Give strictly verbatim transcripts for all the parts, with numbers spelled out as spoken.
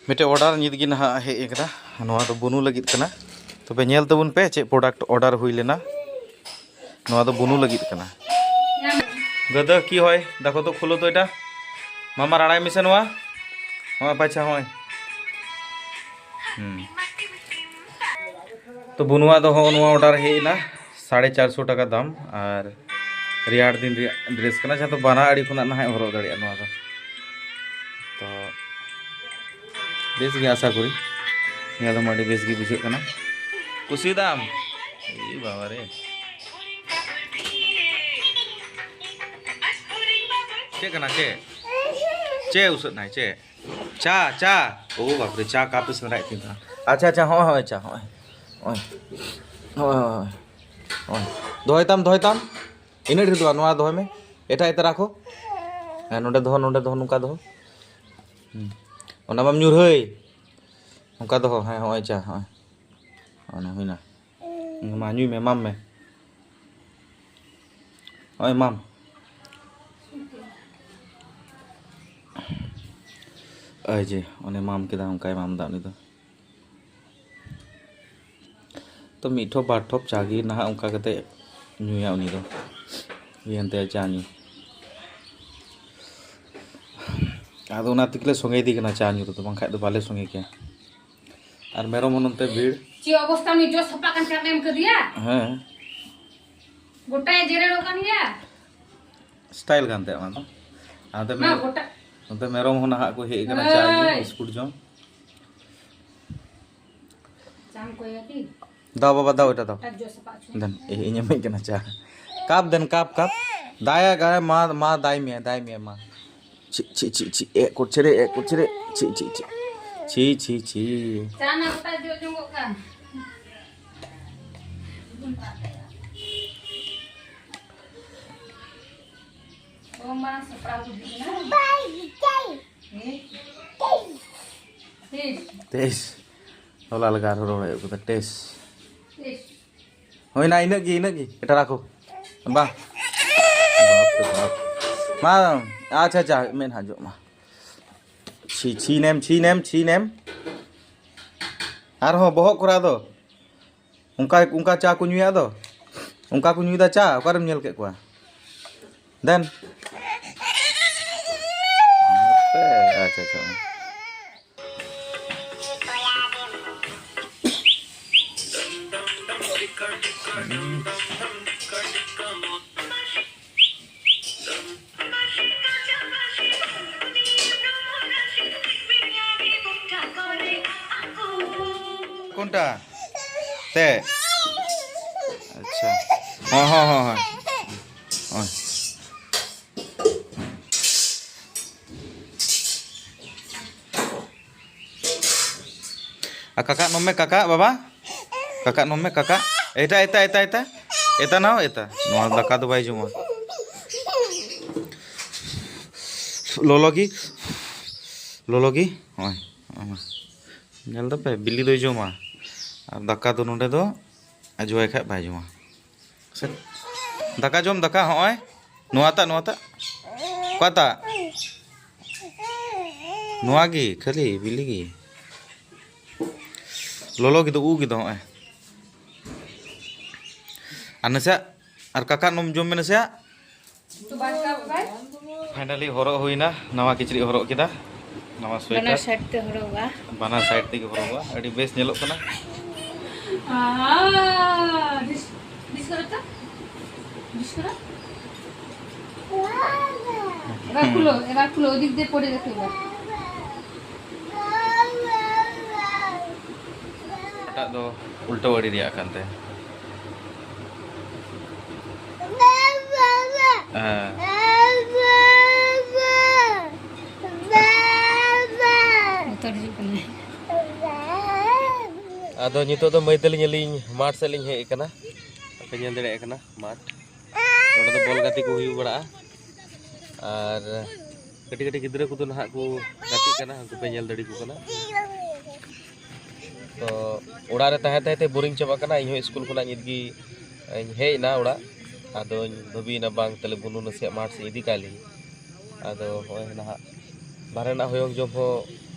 ᱢᱤᱫᱴᱮᱡ ᱚᱰᱟᱨ ᱧᱤᱛ ᱜᱮ ᱱᱟᱦᱟᱜ ᱦᱮᱡ ᱟᱠᱟᱱᱟ᱾ ᱱᱚᱣᱟ ᱫᱚ ᱵᱩᱱᱩ ᱞᱟᱹᱜᱤᱫ ᱠᱟᱱᱟ᱾ ᱛᱚᱵᱮ ᱧᱮᱞ ᱛᱟᱵᱚᱱ ᱯᱮ ᱪᱮᱫ ᱯᱨᱚᱰᱟᱠᱴ ᱚᱰᱟᱨ ᱦᱩᱭ ᱞᱮᱱᱟ᱾ ᱱᱚᱣᱟ ᱫᱚ ᱵᱩᱱᱩ ᱞᱟᱹᱜᱤᱫ ᱠᱟᱱᱟ᱾ ᱫᱟᱫᱟ ᱠᱤ ᱦᱚᱭ, ᱫᱟᱠᱚ ᱛᱚ ᱠᱷᱩᱞᱚ ᱛᱚ ᱮᱴᱟ᱾ ᱢᱟᱢᱟ ᱨᱟᱲᱟᱭ ᱢᱮᱥᱮ ᱱᱚᱣᱟ᱾ ᱦᱚᱸᱜᱼᱚᱭ ᱯᱟᱪᱷᱟ ᱦᱚᱸᱜᱼᱚᱭ᱾ ᱦᱩᱸ᱾ ᱛᱚ ᱵᱩᱱᱩᱣᱟᱜ ᱫᱚ ᱦᱚᱸᱜᱼᱚ ᱱᱚᱣᱟ ᱚᱰᱟᱨ ᱦᱮᱡ ᱮᱱᱟ, ᱥᱟᱲᱮ ᱪᱟᱨᱥᱚ ᱴᱟᱠᱟ ᱫᱟᱢ᱾ ᱟᱨ ᱨᱮᱭᱟᱲ ᱫᱤᱱ ᱨᱮᱭᱟᱜ ᱰᱨᱮᱥ ᱠᱟᱱᱟ, ᱡᱟᱦᱟᱸ ᱫᱚ ᱵᱟᱱᱟ ᱟᱹᱲᱤ ᱠᱷᱚᱱᱟᱜ ᱱᱟᱦᱟᱜ ᱦᱚᱨᱚᱜ ᱫᱟᱲᱮᱭᱟᱜᱼᱟ ᱱᱚᱣᱟ ᱫᱚ᱾ ᱛᱚ ᱵᱮᱥ ᱜᱮ, ᱟᱥᱟ ᱠᱚᱨᱤ ᱧᱮᱞ ᱫᱚ ᱟᱹᱰᱤ ᱵᱮᱥ ᱜᱮ ᱵᱩᱡᱷᱟᱹᱜ ᱠᱟᱱᱟ᱾ ᱠᱩᱥᱤᱭᱟᱫᱟᱢ? ᱮ ᱵᱟᱵᱟ ᱨᱮ, ᱪᱮᱫ ᱠᱟᱱᱟ? ᱪᱮᱫ, ᱪᱮᱫ ᱩᱥᱟᱹᱫ ᱱᱟᱭ? ᱪᱮᱫ? ᱪᱟ, ᱪᱟ᱾ ᱳ ᱵᱟᱯᱨᱮ, ᱪᱟ ᱠᱟᱯ ᱮ ᱥᱮᱸᱫᱽᱨᱟᱭᱮᱫ ᱛᱤᱧ ᱛᱟᱦᱮᱱᱟ᱾ ᱟᱪᱪᱷᱟ, ᱟᱪᱪᱷᱟ, ᱦᱚᱸᱜᱼᱚᱭ, ᱦᱚᱸᱜᱼᱚᱭ, ᱪᱟ, ᱦᱚᱸᱜᱼᱚᱭ, ᱦᱚᱸᱜᱼᱚᱭ, ᱦᱚᱸᱜᱼᱚᱭ, ᱦᱚᱸᱜᱼᱚᱭ᱾ ᱫᱚᱦᱚᱭ ᱛᱟᱢ, ᱫᱚᱦᱚᱭ ᱛᱟᱢ᱾ ᱤᱱᱟᱹᱜ ᱰᱷᱮᱨ ᱫᱚ ᱵᱟᱝ, ᱱᱚᱣᱟ ᱫᱚᱦᱚᱭ ᱢᱮ᱾ ᱮᱴᱟᱜ ᱮᱴᱟᱜ ᱨᱟᱠᱷᱚ᱾ ᱦᱮᱸ, ᱱᱚᱸᱰᱮ ᱫᱚᱦᱚ, ᱱᱚᱸᱰᱮ ᱫᱚᱦᱚ, ᱱᱚᱝᱠᱟ ᱫᱚᱦᱚ᱾ ᱦᱩᱸ᱾ ᱚᱱᱟ ᱵᱟᱢ ᱧᱩᱨᱦᱟᱹᱭ᱾ ᱱᱚᱝᱠᱟ ᱫᱚᱦᱚ, ᱦᱮᱸ, ᱦᱚᱸᱜᱼᱚᱭ ᱪᱟ, ᱦᱚᱸᱜᱼᱚᱭ᱾ ᱚᱱᱟ ᱦᱩᱭᱱᱟ᱾ ᱢᱟ ᱧᱩᱭ ᱢᱮ, ᱮᱢᱟᱢ ᱢᱮ᱾ ᱦᱚᱸᱜᱼᱚᱭ ᱮᱢᱟᱢ᱾ ᱟᱭ ᱡᱮ, ᱚᱱᱮ ᱮᱢᱟᱢ ᱠᱮᱫᱟ, ᱚᱱᱠᱟᱭ ᱮᱢᱟᱢ ᱫᱟ ᱩᱱᱤ ᱫᱚ᱾ ᱛᱚ ᱢᱤᱫ ᱴᱷᱚᱯ ᱵᱟᱨ ᱴᱷᱚᱯ ᱪᱟ ᱜᱮ ᱱᱟᱦᱟᱜ ᱚᱱᱠᱟ ᱠᱟᱛᱮ ᱧᱩᱭᱟ ᱩᱱᱤ ᱫᱚ᱾ ᱦᱩᱭᱮᱱ ᱛᱟᱭᱟ ᱪᱟ ᱧᱩ᱾ ᱟᱫᱚ ᱚᱱᱟ ᱛᱮᱜᱮ ᱞᱮ ᱥᱚᱸᱜᱮ ᱤᱫᱤ ᱠᱟᱱᱟ ᱪᱟ ᱧᱩ ᱨᱮᱫᱚ, ᱵᱟᱝᱠᱷᱟᱡ ᱫᱚ ᱵᱟᱞᱮ ᱥᱚᱸᱜᱮ ᱠᱮᱭᱟ᱾ ᱟᱨ ᱢᱮᱨᱚᱢ ᱦᱚᱸ ᱱᱚᱱᱛᱮ ᱵᱷᱤᱲ᱾ ᱪᱮᱫ ᱚᱵᱚᱥᱛᱟ, ᱩᱱᱤ ᱡᱚ ᱥᱟᱯᱷᱟᱜ ᱠᱟᱱ ᱠᱷᱟᱱ ᱮᱢ ᱠᱟᱫᱮᱭᱟ? ᱦᱮᱸ᱾ ᱜᱚᱴᱟᱭ ᱡᱮᱨᱮᱲᱚᱜ ᱠᱟᱱ ᱜᱮᱭᱟ᱾ ᱥᱴᱟᱭᱤᱞ ᱠᱟᱱ ᱛᱟᱭᱟ ᱚᱱᱟ ᱫᱚ᱾ ᱟᱫᱚ ᱢᱟ ᱢᱮᱨᱚᱢ, ᱜᱚᱴᱟ᱾ ᱱᱚᱛᱮ ᱢᱮᱨᱚᱢ ᱦᱚᱸ ᱱᱟᱦᱟᱜ ᱠᱚ ᱦᱮᱡ ᱟᱠᱟᱱᱟ ᱪᱟ ᱧᱩ, ᱦᱳᱭ᱾ ᱵᱤᱥᱠᱩᱴ ᱡᱚᱢ᱾ ᱪᱟᱢ ᱠᱚᱭᱟ ᱠᱤ? ᱫᱟᱣ ᱵᱟᱵᱟ, ᱫᱟᱣ ᱮᱴᱟ ᱫᱟᱣ᱾ ᱟᱨ ᱡᱚ ᱥᱟᱯᱷᱟ ᱦᱚᱪᱚ᱾ ᱫᱮᱱ, ᱮ, ᱤᱧ ᱮᱢᱟᱹᱧ ᱠᱟᱱᱟ ᱪᱟ᱾ ᱠᱟᱯ ᱫᱮᱱ, ᱠᱟᱯ, ᱠᱟᱯ᱾ ᱫᱟᱭᱟ ᱜᱟᱭ, ᱢᱟ, ᱢᱟ, ᱫᱟᱭ ᱢᱮᱭᱟ, ᱫᱟᱭ ᱢᱮᱭᱟ, ᱢᱟ᱾ ᱪᱤ, ᱪᱤ, ᱪᱤ, ᱪᱤ, ᱮ, ᱠᱚᱪᱨᱮ, ᱮ, ᱠᱚᱪᱨᱮ, ᱪᱤ, ᱪᱤ, ᱪᱤ᱾ ᱪᱤ, ᱪᱤ, ᱪᱤ᱾ ᱪᱟ ᱱᱟ ᱜᱚᱴᱟ ᱡᱚ ᱡᱚᱝᱚᱜ ᱠᱟᱱ᱾ ᱚ, ᱢᱟ ᱥᱟᱯᱲᱟᱣ ᱠᱚ ᱦᱤᱡᱩᱜ ᱠᱟᱱᱟ᱾ ᱦᱮᱸ᱾ ᱛᱤᱥ? ᱛᱤᱥ? ᱦᱚᱞᱟ ᱞᱮᱠᱟ ᱟᱨᱦᱚᱸ ᱨᱚᱲ ᱦᱩᱭᱩᱜ ᱠᱟᱱᱟ, ᱴᱮᱥ᱾ ᱴᱮᱥ᱾ ᱦᱩᱭᱱᱟ, ᱤᱱᱟᱹᱜ ᱜᱮ, ᱤᱱᱟᱹᱜ ᱜᱮ, ᱮᱴᱟᱜ ᱨᱟᱠᱷᱚ᱾ ᱵᱟ᱾ ᱵᱟᱯ ᱨᱮ ᱵᱟᱯ᱾ ᱢᱟ, ᱟᱪᱪᱷᱟ, ᱟᱪᱪᱷᱟ, ᱢᱮᱫ ᱦᱟᱸᱡᱚᱜ ᱢᱟ᱾ ᱪᱷᱤ ᱪᱷᱤᱱᱮᱢ ᱪᱷᱤᱱᱮᱢ ᱪᱷᱤᱱᱮᱢ᱾ ᱟᱨᱦᱚᱸ ᱵᱚᱦᱚᱜ ᱠᱚᱨᱟ ᱫᱚ᱾ ᱚᱱᱠᱟ ᱚᱱᱠᱟ ᱪᱟ ᱠᱚ ᱧᱩᱭᱟ ᱫᱚ᱾ ᱚᱱᱠᱟ ᱠᱚ ᱧᱩᱭᱫᱟ ᱪᱟ, ᱚᱠᱟᱨᱮᱢ ᱧᱮᱞ ᱠᱮᱫ ᱠᱚᱣᱟ? ᱫᱮᱱ᱾ ᱟᱪᱪᱷᱟ, ᱟᱪᱪᱷᱟ᱾ কোনটা? তে। আচ্ছা। হ্যাঁ, হ্যাঁ, হ্যাঁ, হ্যাঁ। ᱦᱳᱭ᱾ ᱟᱨ ᱠᱟᱠᱟ ᱱᱚᱢ ᱢᱮ, ᱠᱟᱠᱟ, ᱵᱟᱵᱟ᱾ ᱠᱟᱠᱟ ᱱᱚᱢ ᱢᱮ, ᱠᱟᱠᱟ᱾ ᱮᱴᱟ, ᱮᱴᱟ, ᱮᱴᱟ, ᱮᱴᱟ᱾ ᱮᱴᱟ ᱱᱟᱣ, ᱮᱴᱟ᱾ ᱱᱚᱣᱟ ᱫᱟᱠᱟ ᱫᱚ ᱵᱟᱭ ᱡᱚᱢᱟ᱾ ᱞᱚᱞᱚ ᱜᱮ᱾ ᱞᱚᱞᱚ ᱜᱮ᱾ ᱦᱳᱭ᱾ ᱧᱮᱞ ᱫᱟᱯᱮ? ᱵᱤᱞᱤ ᱫᱚᱭ ᱡᱚᱢᱟ᱾ ᱟᱨ ᱫᱟᱠᱟ ᱫᱚ ᱱᱚᱰᱮ ᱫᱚ ᱟᱡᱚᱣᱟᱭ ᱠᱷᱟᱡ ᱵᱟᱭ ᱡᱚᱢᱟ᱾ ᱥᱮ, ᱫᱟᱠᱟ ᱡᱚᱢ, ᱫᱟᱠᱟ, ᱦᱚᱸᱜᱼᱚᱭ᱾ ᱱᱚᱣᱟᱴᱟᱜ, ᱱᱚᱣᱟᱴᱟᱜ᱾ ᱚᱠᱟᱴᱟᱜ? ᱱᱚᱣᱟ ᱜᱮ, ᱠᱷᱟᱹᱞᱤ ᱵᱤᱞᱤ ᱜᱮ᱾ ᱞᱚᱞᱚ ᱜᱮ ᱫᱚ, ᱩ ᱜᱮ ᱫᱚ, ᱦᱚᱸᱜᱼᱚᱭ᱾ ᱟᱨ ᱱᱟᱥᱮᱭᱟᱜ, ᱟᱨ ᱠᱟᱠᱟ ᱱᱚᱢ ᱡᱚᱢ ᱢᱮ ᱱᱟᱥᱮᱭᱟᱜ᱾ ᱯᱷᱟᱭᱱᱟᱞᱤ ᱦᱚᱨᱚᱜ ᱦᱩᱭᱱᱟ, ᱱᱟᱣᱟ ᱠᱤᱪᱨᱤᱡ ᱦᱚᱨᱚᱜ ᱠᱮᱫᱟ, ᱱᱟᱣᱟ ᱵᱟᱱᱟᱨ ᱥᱳᱭᱮᱴᱟᱨ᱾ ᱥᱟᱭᱤᱰ ᱛᱮ ᱦᱚᱨᱚᱜᱚᱜᱼᱟ᱾ ᱵᱟᱱᱟᱨ ᱥᱟᱭᱤᱰ ᱛᱮᱜᱮ ᱦᱚᱨᱚᱜᱚᱜᱼᱟ, ᱟᱹᱰᱤ ᱵᱮᱥ ᱧᱮᱞᱚᱜ ᱠᱟᱱᱟ᱾ ᱟᱦᱟ, ᱰᱤᱥ-, ᱰᱤᱥ ᱠᱚᱨᱚ ᱛᱚ? ᱰᱤᱥ ᱠᱚᱨᱚ? এবার খুলো, এবার খুলো, ওদিক দিয়ে পড়ে গেছে এবার। ᱮᱴᱟᱜ ᱫᱚ ᱩᱞᱴᱟᱹ ᱟᱲᱮ ᱨᱮᱭᱟᱜ ᱠᱟᱱ ᱛᱟᱭᱟ᱾ ᱦᱮᱸ᱾ ᱵᱚᱛᱚᱨ ᱦᱤᱡᱩᱜ ᱠᱟᱱᱟᱭ᱾ ᱟᱫᱚ ᱱᱤᱛᱚᱜ ᱫᱚ ᱢᱟᱹᱭ ᱛᱟᱹᱞᱤᱧ ᱟᱹᱞᱤᱧ ᱢᱟᱴᱷ ᱥᱮᱫ ᱞᱤᱧ ᱦᱮᱡ ᱟᱠᱟᱱᱟ᱾ ᱟᱯᱮ ᱧᱮᱞ ᱫᱟᱲᱮᱭᱟᱜ ᱠᱟᱱᱟ ᱢᱟᱴᱷ᱾ ᱱᱚᱰᱮ ᱫᱚ ᱵᱚᱞ ᱜᱟᱛᱮ ᱠᱚ ᱦᱩᱭᱩᱜ ᱵᱟᱲᱟᱜᱼᱟ᱾ ᱟᱨ ᱠᱟᱹᱴᱤᱡ ᱠᱟᱹᱴᱤᱡ ᱜᱤᱫᱽᱨᱟᱹ ᱠᱚᱫᱚ ᱱᱟᱦᱟᱜ ᱠᱚ ᱜᱟᱛᱮᱜ ᱠᱟᱱᱟ, ᱩᱱᱠᱩ ᱯᱮ ᱧᱮᱞ ᱫᱟᱲᱮ ᱠᱚ ᱠᱟᱱᱟ᱾ ᱛᱚ ᱚᱲᱟᱜ ᱨᱮ ᱛᱟᱦᱮᱸ ᱛᱟᱦᱮᱸ ᱛᱮ ᱵᱳᱨᱤᱝ ᱪᱟᱵᱟᱜ ᱠᱟᱱᱟ᱾ ᱤᱧᱦᱚᱸ ᱥᱠᱩᱞ ᱠᱷᱚᱱᱟᱜ ᱱᱤᱛ ᱜᱮ ᱤᱧ ᱦᱮᱡ ᱮᱱᱟ ᱚᱲᱟᱜ᱾ ᱟᱫᱚᱧ ᱵᱷᱟᱹᱵᱤᱭᱮᱱᱟ ᱵᱟᱝ ᱛᱟᱦᱞᱮ ᱵᱩᱱᱩ ᱱᱟᱥᱮᱭᱟᱜ ᱢᱟᱴᱷ ᱥᱮᱫ ᱤᱫᱤ ᱠᱟᱭ ᱞᱮᱜᱮ᱾ ᱟᱫᱚ ᱦᱚᱸᱜᱼᱚᱭ ᱱᱟᱦᱟᱜ ᱵᱟᱦᱨᱮ ᱨᱮᱱᱟᱜ ᱦᱚᱭᱚᱝ ᱡᱚᱢ ᱦᱚᱸ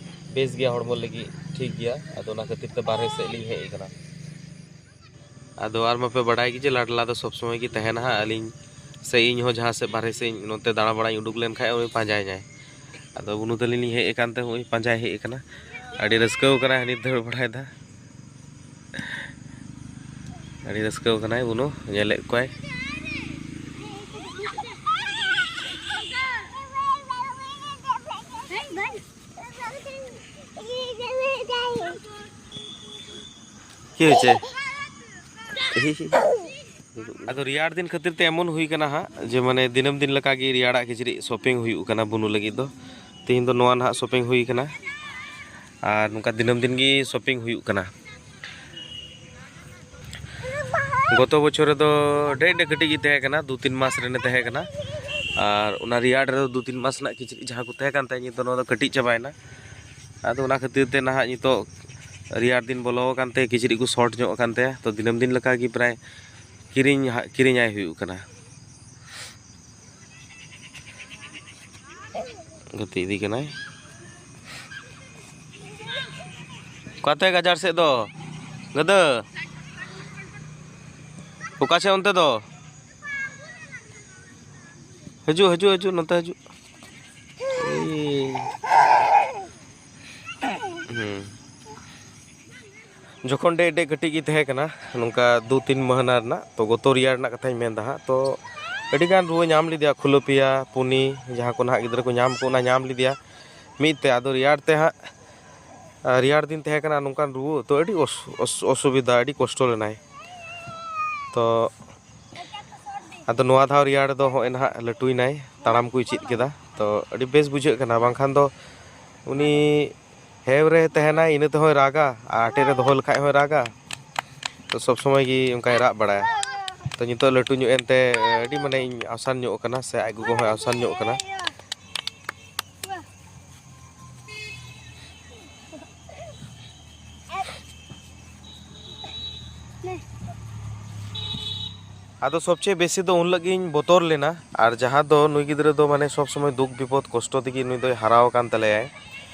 ᱵᱮᱥ ᱜᱮᱭᱟ, ᱦᱚᱲᱢᱚ ᱞᱟᱹᱜᱤᱫ ᱴᱷᱤᱠ ᱜᱮᱭᱟ᱾ ᱟᱫᱚ ᱚᱱᱟ ᱠᱷᱟᱹᱛᱤᱨ ᱛᱮ ᱵᱟᱦᱨᱮ ᱥᱮᱫ ᱞᱤᱧ ᱦᱮᱡ ᱟᱠᱟᱱᱟ᱾ ᱟᱫᱚ ᱟᱨ ᱢᱟᱯᱮ ᱵᱟᱰᱟᱭ ᱜᱮ ᱡᱮ ᱞᱟᱰᱞᱟ ᱫᱚ ᱥᱚᱵᱽ ᱥᱚᱢᱚᱭ ᱜᱮ ᱛᱟᱦᱮᱱᱟ ᱦᱟᱸᱜ᱾ ᱟᱹᱞᱤᱧ ᱥᱮ ᱤᱧ ᱦᱚᱸ ᱡᱟᱦᱟᱸ ᱥᱮᱫ ᱵᱟᱦᱨᱮ ᱥᱮᱫ ᱤᱧ ᱱᱚᱛᱮ ᱫᱟᱬᱟ ᱵᱟᱲᱟᱧ ᱩᱰᱩᱠ ᱞᱮᱱ ᱠᱷᱟᱡ ᱩᱱᱤ ᱯᱟᱸᱡᱟᱭᱤᱧᱟᱭ᱾ ᱟᱫᱚ ᱵᱩᱱᱩ ᱛᱟᱹᱞᱤᱧ ᱞᱤᱧ ᱦᱮᱡ ᱟᱠᱟᱱ ᱛᱮ ᱦᱚᱸᱜᱼᱚᱭ ᱯᱟᱸᱡᱟᱭ ᱦᱮᱡ ᱟᱠᱟᱱᱟ᱾ ᱟᱹᱰᱤ ᱨᱟᱹᱥᱠᱟᱹ ᱟᱠᱟᱱᱟᱭ, ᱦᱟᱹᱱᱤ ᱫᱟᱹᱲ ᱵᱟᱲᱟᱭᱮᱫᱟ᱾ ᱟᱹᱰᱤ ᱨᱟᱹᱥᱠᱟᱹ ᱟᱠᱟᱱᱟᱭ ᱵᱩᱱᱩ, ᱧᱮᱞᱮᱫ ᱠᱚᱣᱟᱭ᱾ ᱪᱮᱫ ᱦᱚᱭᱮᱥᱮ? ᱟᱫᱚ ᱨᱮᱭᱟᱲ ᱫᱤᱱ ᱠᱷᱟᱹᱛᱤᱨ ᱛᱮ ᱮᱢᱚᱱ ᱦᱩᱭ ᱠᱟᱱᱟ ᱦᱟᱸᱜ ᱡᱮ, ᱢᱟᱱᱮ, ᱫᱤᱱᱟᱹᱢ ᱫᱤᱱ ᱞᱮᱠᱟ ᱜᱮ ᱨᱮᱭᱟᱲᱟᱜ ᱠᱤᱪᱨᱤᱡ ᱥᱚᱯᱤᱝ ᱦᱩᱭᱩᱜ ᱠᱟᱱᱟ ᱵᱩᱱᱩ ᱞᱟᱹᱜᱤᱫ ᱫᱚ᱾ ᱛᱮᱦᱮᱧ ᱫᱚ ᱱᱚᱣᱟ ᱱᱟᱦᱟᱜ ᱥᱚᱯᱤᱝ ᱦᱩᱭ ᱠᱟᱱᱟ ᱟᱨ ᱱᱚᱝᱠᱟ ᱫᱤᱱᱟᱹᱢ ᱫᱤᱱ ᱜᱮ ᱥᱚᱯᱤᱝ ᱦᱩᱭᱩᱜ ᱠᱟᱱᱟ᱾ ᱜᱚᱛᱚ ᱵᱚᱪᱷᱚᱨ ᱨᱮᱫᱚ ᱰᱷᱮᱨ ᱰᱷᱮᱨ ᱠᱟᱹᱴᱤᱡ ᱜᱮ ᱛᱟᱦᱮᱸ ᱠᱟᱱᱟ, ᱫᱩ ᱛᱤᱱ ᱢᱟᱥ ᱨᱮᱱᱮ ᱛᱟᱦᱮᱸ ᱠᱟᱱᱟ᱾ ᱟᱨ ᱚᱱᱟ ᱨᱮᱭᱟᱲ ᱨᱮᱫᱚ ᱫᱩ ᱛᱤᱱ ᱢᱟᱥ ᱨᱮᱱᱟᱜ ᱠᱤᱪᱨᱤᱡ ᱡᱟᱦᱟᱸ ᱠᱚ ᱛᱟᱦᱮᱸ ᱠᱟᱱ ᱛᱟᱭᱟ, ᱱᱤᱛᱚᱜ ᱱᱚᱣᱟ ᱫᱚ ᱠᱟᱹᱴᱤᱡ ᱪᱟᱵᱟᱭᱮᱱᱟ᱾ ᱟᱫᱚ ᱚᱱᱟ ᱠᱷᱟᱹᱛᱤᱨ ᱛᱮ ᱱᱟᱦᱟᱜ ᱱᱤᱛᱚᱜ ᱨᱮᱭᱟᱲ ᱫᱤᱱ ᱵᱚᱞᱚ ᱟᱠᱟᱱ ᱛᱮ ᱠᱤᱪᱨᱤᱡ ᱠᱚ ᱥᱚᱨᱴ ᱧᱚᱜ ᱟᱠᱟᱱ ᱛᱟᱭᱟ᱾ ᱛᱚ ᱫᱤᱱᱟᱹᱢ ᱫᱤᱱ ᱞᱮᱠᱟ ᱜᱮ ᱯᱨᱟᱭ ᱠᱤᱨᱤᱧ ᱦᱟᱸᱜ, ᱠᱤᱨᱤᱧᱟᱭ ᱦᱩᱭᱩᱜ ᱠᱟᱱᱟ᱾ ᱜᱟᱛᱮ ᱤᱫᱤ ᱠᱟᱱᱟᱭ᱾ ᱚᱠᱟᱛᱮ ᱜᱟᱡᱟᱲ ᱥᱮᱫ ᱫᱚ? ᱜᱟᱹᱫᱟᱹ? ᱚᱠᱟ ᱥᱮᱫ ᱚᱱᱛᱮ ᱫᱚ? ᱦᱤᱡᱩᱜ, ᱦᱤᱡᱩᱜ, ᱦᱤᱡᱩᱜ, ᱱᱚᱛᱮ ᱦᱤᱡᱩᱜ᱾ ᱤ᱾ ᱦᱩᱸ᱾ ᱡᱚᱠᱷᱚᱱ ᱰᱮ ᱰᱮ ᱠᱟᱹᱴᱤᱡ ᱜᱮ ᱛᱟᱦᱮᱸ ᱠᱟᱱᱟ, ᱱᱚᱝᱠᱟ ᱫᱩ ᱛᱤᱱ ᱢᱟᱹᱦᱱᱟᱹ ᱨᱮᱱᱟᱜ, ᱛᱚ ᱜᱚᱛᱚ ᱨᱮᱭᱟᱲ ᱨᱮᱱᱟᱜ ᱠᱟᱛᱷᱟᱧ ᱢᱮᱱ ᱮᱫᱟ ᱦᱟᱸᱜ, ᱛᱚ ᱟᱹᱰᱤᱜᱟᱱ ᱨᱩᱣᱟᱹ ᱧᱟᱢ ᱞᱮᱫᱮᱭᱟ, ᱠᱷᱩᱞᱟᱹᱯᱤᱭᱟ, ᱯᱩᱱᱤ, ᱡᱟᱦᱟᱸ ᱠᱚ ᱱᱟᱦᱟᱜ ᱜᱤᱫᱽᱨᱟᱹ ᱠᱚ ᱧᱟᱢ ᱠᱚ, ᱚᱱᱟ ᱧᱟᱢ ᱞᱮᱫᱮᱭᱟ ᱢᱤᱫ ᱛᱮ᱾ ᱟᱫᱚ ᱨᱮᱭᱟᱲ ᱛᱮ ᱦᱟᱸᱜ, ᱟᱨ ᱨᱮᱭᱟᱲ ᱫᱤᱱ ᱛᱟᱦᱮᱸ ᱠᱟᱱᱟ, ᱱᱚᱝᱠᱟᱱ ᱨᱩᱣᱟᱹ ᱛᱚ ᱟᱹᱰᱤ ᱚᱥ-, ᱚᱥ-, ᱚᱥᱩᱵᱤᱫᱷᱟ, ᱟᱹᱰᱤ ᱠᱚᱥᱴᱚ ᱞᱮᱱᱟᱭ᱾ ᱛᱚ ᱟᱫᱚ ᱱᱚᱣᱟ ᱫᱷᱟᱣ ᱨᱮᱭᱟᱲ ᱨᱮᱫᱚ ᱦᱚᱸᱜᱼᱚᱭ ᱱᱟᱦᱟᱜ ᱞᱟᱹᱴᱩᱭᱮᱱᱟᱭ, ᱛᱟᱲᱟᱢ ᱠᱚᱭ ᱪᱮᱫ ᱠᱮᱫᱟ, ᱛᱚ ᱟᱹᱰᱤ ᱵᱮᱥ ᱵᱩᱡᱷᱟᱹᱜ ᱠᱟᱱᱟ᱾ ᱵᱟᱝᱠᱷᱟᱱ ᱫᱚ ᱩᱱᱤ ᱦᱮᱣ ᱨᱮ ᱛᱟᱦᱮᱱᱟᱭ, ᱤᱱᱟᱹ ᱛᱮᱦᱚᱸᱭ ᱨᱟᱜᱟ, ᱟᱨ ᱟᱴᱮᱫ ᱨᱮ ᱫᱚᱦᱚ ᱞᱮᱠᱷᱟᱡ ᱦᱚᱸᱭ ᱨᱟᱜᱟ᱾ ᱛᱚ ᱥᱚᱵᱽ ᱥᱚᱢᱚᱭ ᱜᱮ ᱚᱱᱠᱟᱭ ᱨᱟᱜ ᱵᱟᱲᱟᱭᱟ᱾ ᱛᱚ ᱱᱤᱛᱚᱜ ᱞᱟᱹᱴᱩ ᱧᱚᱜ ᱮᱱᱛᱮ ᱟᱹᱰᱤ, ᱢᱟᱱᱮ, ᱤᱧ ᱟᱣᱥᱟᱱ ᱧᱚᱜ ᱠᱟᱱᱟ, ᱥᱮ ᱟᱡ ᱜᱚᱜᱚ ᱦᱚᱸᱭ ᱟᱣᱥᱟᱱ ᱧᱚᱜ ᱠᱟᱱᱟ᱾ ᱟᱫᱚ ᱥᱚᱵᱪᱮᱭᱮ ᱵᱮᱥᱤ ᱫᱚ ᱩᱱ ᱦᱤᱞᱳᱜ ᱜᱤᱧ ᱵᱚᱛᱚᱨ ᱞᱮᱱᱟ᱾ ᱟᱨ ᱡᱟᱦᱟᱸ ᱫᱚ ᱱᱩᱭ ᱜᱤᱫᱽᱨᱟᱹ ᱫᱚ ᱢᱟᱱᱮ ᱥᱚᱵ ᱥᱚᱢᱚᱭ ᱫᱩᱠ ᱵᱤᱯᱚᱫ ᱠᱚᱥᱴᱚ ᱛᱮᱜᱮ ᱱᱩᱭ ᱫᱚᱭ ᱦᱟᱨᱟᱣ ᱟᱠᱟᱱ ᱛᱟᱞᱮᱭᱟᱭ᱾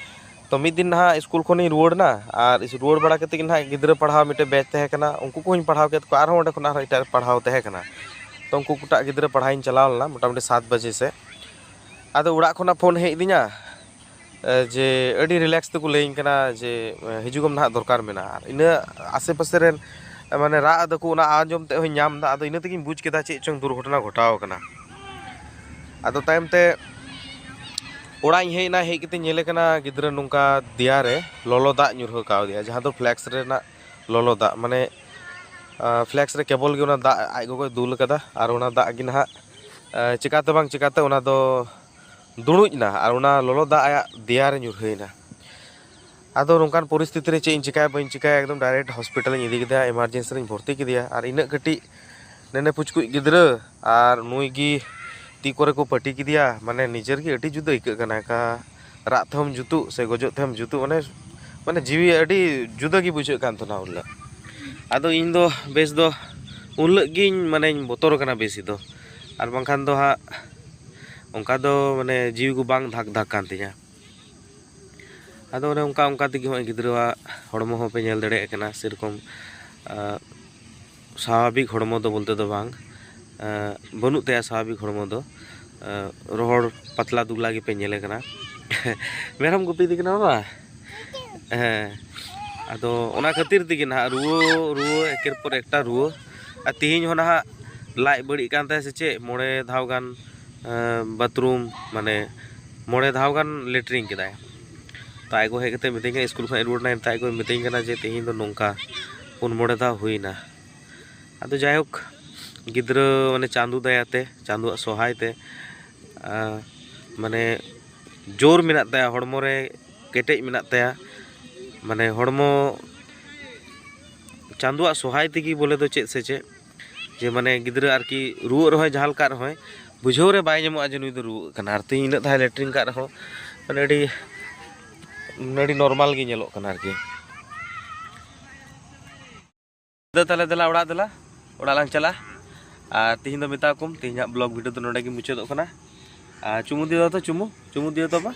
ᱛᱚ ᱢᱤᱫ ᱫᱤᱱ ᱱᱟᱦᱟᱜ ᱥᱠᱩᱞ ᱠᱷᱚᱱᱤᱧ ᱨᱩᱣᱟᱹᱲ ᱮᱱᱟ, ᱟᱨ ᱨᱩᱣᱟᱹᱲ ᱵᱟᱲᱟ ᱠᱟᱛᱮᱫ ᱜᱮ ᱱᱟᱦᱟᱜ ᱜᱤᱫᱽᱨᱟᱹ ᱯᱟᱲᱦᱟᱣ ᱢᱤᱫᱴᱮᱱ ᱵᱮᱪ ᱛᱟᱦᱮᱸ ᱠᱟᱱᱟ, ᱩᱱᱠᱩ ᱠᱚᱦᱚᱸᱧ ᱯᱟᱲᱦᱟᱣ ᱠᱮᱫ ᱠᱚᱣᱟ, ᱟᱨᱦᱚᱸ ᱚᱸᱰᱮ ᱠᱷᱚᱱ ᱟᱨᱦᱚᱸ ᱮᱴᱟᱜ ᱨᱮ ᱯᱟᱲᱦᱟᱣ ᱛᱟᱦᱮᱸ ᱠᱟᱱᱟ᱾ ᱛᱚ ᱩᱱᱠᱩ ᱠᱚᱴᱟᱜ ᱜᱤᱫᱽᱨᱟᱹ ᱯᱟᱲᱦᱟᱣᱤᱧ ᱪᱟᱞᱟᱣ ᱞᱮᱱᱟ ᱢᱚᱴᱟᱢᱩᱴᱤ ᱥᱟᱛ ᱵᱟᱡᱮ ᱥᱮᱫ᱾ ᱟᱫᱚ ᱚᱲᱟᱜ ᱠᱷᱚᱱᱟᱜ ᱯᱷᱳᱱ ᱦᱮᱡ ᱟᱹᱫᱤᱧᱟ, ᱮ, ᱡᱮ ᱟᱹᱰᱤ ᱨᱤᱞᱮᱠᱥ ᱛᱮᱠᱚ ᱞᱟᱹᱭᱟᱹᱧ ᱠᱟᱱᱟ ᱡᱮ, ᱮ, ᱦᱤᱡᱩᱜ ᱟᱢ ᱱᱟᱦᱟᱜ, ᱫᱚᱨᱠᱟᱨ ᱢᱮᱱᱟᱜᱼᱟ᱾ ᱟᱨ ᱤᱱᱟᱹ ᱟᱥᱮ ᱯᱟᱥᱮ ᱨᱮᱱ, ᱮ, ᱢᱟᱱᱮ ᱨᱟᱜ ᱫᱟᱠᱚ, ᱚᱱᱟ ᱟᱸᱡᱚᱢ ᱛᱮ ᱦᱚᱸᱧ ᱧᱟᱢ ᱮᱫᱟ᱾ ᱟᱫᱚ ᱤᱱᱟᱹ ᱛᱮᱜᱤᱧ ᱵᱩᱡᱽ ᱠᱮᱫᱟ ᱪᱮᱫ ᱪᱚᱝ ᱫᱩᱨᱜᱷᱚᱴᱚᱱᱟ ᱜᱷᱚᱴᱟᱣ ᱟᱠᱟᱱᱟ᱾ ᱟᱫᱚ ᱛᱟᱭᱚᱢ ᱛᱮ ᱚᱲᱟᱜ ᱤᱧ ᱦᱮᱡ ᱮᱱᱟ, ᱦᱮᱡ ᱠᱟᱛᱮᱧ ᱧᱮᱞᱮ ᱠᱟᱱᱟ ᱜᱤᱫᱽᱨᱟᱹ ᱱᱚᱝᱠᱟ ᱫᱮᱭᱟ ᱨᱮ ᱞᱚᱞᱚ ᱫᱟᱜ ᱧᱩᱨᱦᱟᱹ ᱠᱟᱣᱫᱮᱭᱟ, ᱡᱟᱦᱟᱸ ᱫᱚ ᱯᱷᱞᱮᱠᱥ ᱨᱮᱱᱟᱜ ᱞᱚᱞᱚ ᱫᱟᱜ, ᱢᱟᱱᱮ, ᱟ, ᱯᱷᱞᱮᱠᱥ ᱨᱮ ᱠᱮᱵᱚᱞ ᱜᱮ ᱚᱱᱟ ᱫᱟᱜ ᱟᱡ ᱜᱚᱜᱚᱭ ᱫᱩᱞ ᱟᱠᱟᱫᱟ᱾ ᱟᱨ ᱚᱱᱟ ᱫᱟᱜ ᱜᱮ ᱱᱟᱦᱟᱜ, ᱟ, ᱪᱤᱠᱟᱹᱛᱮ ᱵᱟᱝ ᱪᱤᱠᱟᱹᱛᱮ ᱚᱱᱟ ᱫᱚ ᱫᱩᱲᱩᱡ ᱮᱱᱟ ᱟᱨ ᱚᱱᱟ ᱞᱚᱞᱚ ᱫᱟᱜ ᱟᱭᱟᱜ ᱫᱮᱭᱟ ᱨᱮ ᱧᱩᱨᱦᱟᱹᱭᱮᱱᱟ᱾ ᱟᱫᱚ ᱱᱚᱝᱠᱟᱱ ᱯᱚᱨᱤᱥᱛᱷᱤᱛᱤ ᱨᱮ ᱪᱮᱫ ᱤᱧ ᱪᱤᱠᱟᱹᱭᱟ, ᱵᱟᱹᱧ ᱪᱤᱠᱟᱹᱭᱟ, ᱮᱠᱫᱚᱢ ᱰᱟᱭᱨᱮᱠᱴ ᱦᱚᱥᱯᱤᱴᱟᱞᱤᱧ ᱤᱫᱤ ᱠᱮᱫᱮᱭᱟ, ᱮᱢᱟᱨᱡᱮᱱᱥᱤ ᱨᱤᱧ ᱵᱷᱚᱨᱛᱤ ᱠᱮᱫᱮᱭᱟ᱾ ᱟᱨ ᱤᱱᱟᱹᱜ ᱠᱟᱹᱴᱤᱡ ᱱᱮᱱᱮ ᱯᱩᱪᱠᱩᱡ ᱜᱤᱫᱽᱨᱟᱹ ᱟᱨ ᱱᱩᱭ ᱜᱮ ᱛᱤ ᱠᱚᱨᱮ ᱠᱚ ᱯᱟᱹᱴᱤ ᱠᱮᱫᱮᱭᱟ, ᱢᱟᱱᱮ ᱱᱤᱡᱮᱨ ᱜᱮ ᱟᱹᱰᱤ ᱡᱩᱫᱟᱹ ᱟᱹᱭᱠᱟᱹᱜ ᱠᱟᱱᱟ᱾ ᱮᱠᱟ ᱨᱟᱜ ᱛᱮᱦᱚᱸᱢ ᱡᱩᱛᱩᱜ ᱥᱮ ᱜᱚᱡᱚᱜ ᱛᱮᱦᱚᱸᱢ ᱡᱩᱛᱩᱜ, ᱢᱟᱱᱮ, ᱢᱟᱱᱮ ᱡᱤᱣᱤ ᱟᱹᱰᱤ ᱡᱩᱫᱟᱹ ᱜᱮ ᱵᱩᱡᱷᱟᱹᱜ ᱠᱟᱱ ᱛᱟᱦᱮᱱᱟ ᱩᱱ ᱦᱤᱞᱳᱜ᱾ ᱟᱫᱚ ᱤᱧ ᱫᱚ ᱵᱮᱥ ᱫᱚ ᱩᱱ ᱦᱤᱞᱳᱜ ᱜᱤᱧ, ᱢᱟᱱᱮᱧ ᱵᱚᱛᱚᱨ ᱟᱠᱟᱱᱟ ᱵᱮᱥᱤ ᱫᱚ, ᱟᱨ ᱵᱟᱝᱠᱷᱟᱱ ᱫᱚ ᱦᱟᱸᱜ ᱚᱱᱠᱟ ᱫᱚ, ᱢᱟᱱᱮ, ᱡᱤᱣᱤ ᱠᱚ ᱵᱟᱝ ᱫᱷᱟᱠ ᱫᱷᱟᱠ ᱠᱟᱱ ᱛᱤᱧᱟᱹ᱾ ᱟᱫᱚ ᱚᱱᱮ ᱚᱱᱠᱟ ᱚᱱᱠᱟ ᱛᱮᱜᱮ ᱦᱚᱸᱜᱼᱚᱭ ᱜᱤᱫᱽᱨᱟᱹᱣᱟᱜ ᱦᱚᱲᱢᱚ ᱦᱚᱸᱯᱮ ᱧᱮᱞ ᱫᱟᱲᱮᱭᱟᱜ ᱠᱟᱱᱟ, ᱥᱮᱨᱚᱠᱚᱢ, ᱟᱸ, ᱥᱟᱵᱷᱟᱵᱤᱠ ᱦᱚᱲᱢᱚ ᱫᱚ ᱵᱚᱞᱛᱮ ᱫᱚ ᱵᱟᱝ, ᱟᱸ, ᱵᱟᱹᱱᱩᱜ ᱛᱟᱭᱟ ᱥᱟᱵᱷᱟᱵᱤᱠ ᱦᱚᱲᱢᱚ ᱫᱚ᱾ ᱟᱸ, ᱨᱚᱦᱚᱲ ᱯᱟᱛᱞᱟ ᱫᱩᱵᱽᱞᱟ ᱜᱮᱯᱮ ᱧᱮᱞᱮ ᱠᱟᱱᱟ᱾ ᱢᱮᱨᱚᱢ ᱜᱩᱯᱤ ᱤᱫᱤ ᱠᱟᱱᱟ ᱵᱟᱵᱟ? ᱦᱮᱸ᱾ ᱟᱫᱚ ᱚᱱᱟ ᱠᱷᱟᱹᱛᱤᱨ ᱛᱮᱜᱮ ᱱᱟᱦᱟᱜ ᱨᱩᱣᱟᱹ, ᱨᱩᱣᱟᱹ, ᱮᱠᱮᱨ ᱯᱚᱨ ᱮᱠᱴᱟ ᱨᱩᱣᱟᱹ᱾ ᱟᱨ ᱛᱮᱦᱮᱧ ᱦᱚᱸ ᱱᱟᱦᱟᱜ ᱞᱟᱡ ᱵᱟᱹᱲᱤᱡ ᱠᱟᱱ ᱛᱟᱭᱟ ᱥᱮ ᱪᱮᱫ, ᱢᱚᱬᱮ ᱫᱷᱟᱣ ᱜᱟᱱ, ᱟᱸ, ᱵᱟᱛᱷᱨᱩᱢ, ᱢᱟᱱᱮ, ᱢᱚᱬᱮ ᱫᱷᱟᱣ ᱜᱟᱱ ᱞᱮᱴᱨᱤᱝ ᱠᱮᱫᱟᱭ᱾ ᱛᱚ ᱟᱡ ᱜᱚ ᱦᱮᱡ ᱠᱟᱛᱮ ᱢᱤᱛᱟᱹᱧ ᱠᱟᱱᱟ, ᱥᱠᱩᱞ ᱠᱷᱚᱱ ᱨᱩᱣᱟᱹᱲ ᱮᱱᱟᱭ, ᱛᱚ ᱟᱡ ᱜᱚᱭ ᱢᱤᱛᱟᱹᱧ ᱠᱟᱱᱟ ᱡᱮ ᱛᱮᱦᱮᱧ ᱫᱚ ᱱᱚᱝᱠᱟ ᱯᱩᱱ ᱢᱚᱬᱮ ᱫᱷᱟᱣ ᱦᱩᱭᱱᱟ᱾ ᱟᱫᱚ ᱡᱟᱭᱦᱳᱠ, ᱜᱤᱫᱽᱨᱟᱹ ᱢᱟᱱᱮ ᱪᱟᱸᱫᱳ ᱫᱟᱭᱟᱛᱮ, ᱪᱟᱸᱫᱳᱣᱟᱜ ᱥᱚᱦᱟᱭ ᱛᱮ, ᱟᱸ, ᱢᱟᱱᱮ ᱡᱳᱨ ᱢᱮᱱᱟᱜ ᱛᱟᱭᱟ, ᱦᱚᱲᱢᱚ ᱨᱮ ᱠᱮᱴᱮᱡ ᱢᱮᱱᱟᱜ ᱛᱟᱭᱟ, ᱢᱟᱱᱮ ᱦᱚᱲᱢᱚ ᱪᱟᱸᱫᱳᱣᱟᱜ ᱥᱚᱦᱟᱭ ᱛᱮᱜᱮ ᱵᱚᱞᱮ ᱫᱚ ᱪᱮᱫ ᱥᱮ ᱪᱮᱫ, ᱡᱮ ᱢᱟᱱᱮ ᱜᱤᱫᱽᱨᱟᱹ ᱟᱨᱠᱤ ᱨᱩᱣᱟᱹᱜ ᱨᱮᱦᱚᱸᱭ ᱡᱟᱦᱟᱸ ᱞᱮᱠᱟ ᱨᱮᱦᱚᱸᱭ ᱵᱩᱡᱷᱟᱹᱣ ᱨᱮ ᱵᱟᱭ ᱧᱟᱢᱚᱜᱼᱟ ᱡᱮ ᱱᱩᱭ ᱫᱚ ᱨᱩᱣᱟᱹᱜ ᱠᱟᱱᱟ᱾ ᱟᱨ ᱛᱮᱦᱤᱧ ᱤᱱᱟᱹᱜ ᱫᱷᱟᱣ ᱞᱮᱴᱨᱤᱝ ᱠᱟᱜ ᱨᱮᱦᱚᱸ ᱢᱟᱱᱮ ᱟᱹᱰᱤ, ᱟᱹᱰᱤ ᱱᱚᱨᱢᱟᱞ ᱜᱮ ᱧᱮᱞᱚᱜ ᱠᱟᱱᱟ ᱟᱨᱠᱤ᱾ ᱫᱮ ᱛᱟᱦᱞᱮ, ᱫᱮᱞᱟ ᱚᱲᱟᱜ, ᱫᱮᱞᱟ ᱚᱲᱟᱜ ᱞᱟᱝ ᱪᱟᱞᱟᱜᱼᱟ᱾ ᱟᱨ ᱛᱤᱦᱤᱧ ᱫᱚ ᱢᱮᱛᱟ ᱠᱚᱢ, ᱛᱤᱦᱤᱧᱟᱜ ᱵᱞᱚᱜ ᱵᱷᱤᱰᱤᱭᱳ ᱫᱚ ᱱᱚᱰᱮ ᱜᱮ ᱢᱩᱪᱟᱹᱫᱚᱜ ᱠᱟᱱᱟ᱾ ᱟᱨ ᱪᱩᱢᱩ ᱫᱤᱭᱮ ᱫᱚ ᱪᱩᱢᱩ, ᱪᱩᱢᱩ ᱫᱤᱭᱮ ᱫᱚ ᱵᱟ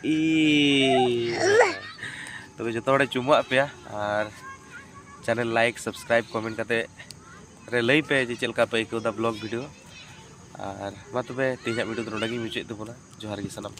ᱤ ᱛᱚᱵᱮ ᱡᱚᱛᱚ ᱦᱚᱲᱮ ᱪᱩᱢᱩ ᱟᱫ ᱯᱮᱭᱟ᱾ ᱟᱨ ᱪᱮᱱᱮᱞ ᱞᱟᱭᱤᱠ, ᱥᱟᱵᱥᱠᱨᱟᱭᱤᱵ, ᱠᱚᱢᱮᱱᱴ ᱠᱟᱛᱮ ᱨᱮ ᱞᱟᱹᱭ ᱯᱮ ᱡᱮ ᱪᱮᱫ ᱞᱮᱠᱟ ᱯᱮ ᱟᱹᱭᱠᱟᱹᱣ ᱫᱟ ᱵᱞᱚᱜ ᱵᱷᱤᱰᱤᱭᱳ᱾ ᱟᱨ ᱢᱟ ᱛᱚᱵᱮ ᱛᱮᱦᱮᱧᱟᱜ ᱵᱷᱤᱰᱤᱭᱳ ᱫᱚ ᱱᱚᱰᱮ ᱜᱤᱧ ᱢᱩᱪᱟᱹᱫ ᱛᱟᱵᱚᱱᱟ᱾ ᱡᱚᱦᱟᱨ ᱜᱮ ᱥᱟᱱᱟᱢ᱾